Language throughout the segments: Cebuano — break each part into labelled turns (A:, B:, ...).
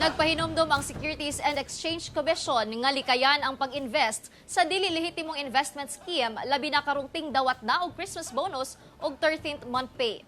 A: Nagpahinumdom ang Securities and Exchange Commission nga likayan ang pag-invest sa dili lehitimong investment scheme, labi na karong tingdawat na og Christmas bonus ug 13th month pay.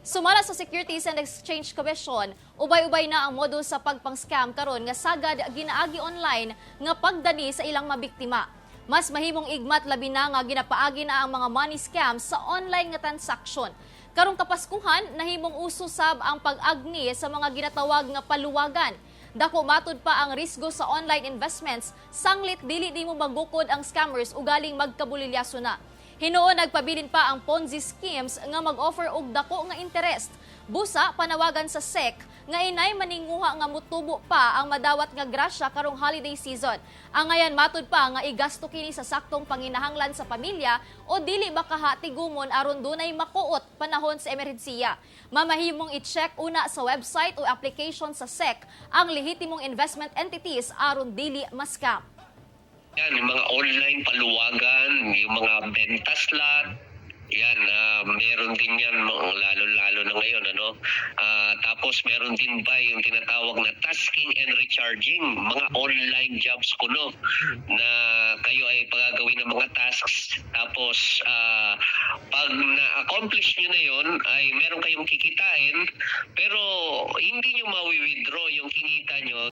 A: Sumala sa Securities and Exchange Commission, ubay-ubay na ang modus sa pagpang-scam karon nga sagad ginaagi online nga pagdani sa ilang mabiktima. Mas mahimong igmat labi na nga ginapaagi na ang mga money scam sa online nga transaksyon. Karong Kapaskuhan, nahimong uso sab ang pag-agni sa mga ginatawag nga paluwagan. Dako matud pa ang risgo sa online investments sanglit dili nimo magukod ang scammers ugaling magkabulilyaso na. Hinuon nagpabilin pa ang Ponzi schemes nga mag-offer og dako nga interest. Busa panawagan sa SEC nga inay maninguha nga mutubo pa ang madawat nga grasya karong holiday season. Angayan matud pa nga igasto kini sa saktong panginahanglan sa pamilya o dili bakaha tigumon aron dunay makuot panahon sa emerhensiya. Mamahimong i-check una sa website o application sa SEC ang lehitimong investment entities aron dili ma-scam.
B: Yan, yung mga online paluwagan, yung mga benta slot, yan, meron din yan, lalo-lalo na ngayon, ano? Tapos meron din ba yung tinatawag na tasking and recharging, mga online jobs kuno, na kayo ay pagagawin ng mga tasks, tapos pag na-accomplish nyo na yon ay meron kayong kikitain, pero hindi nyo mawi-withdraw yung kinita nyo.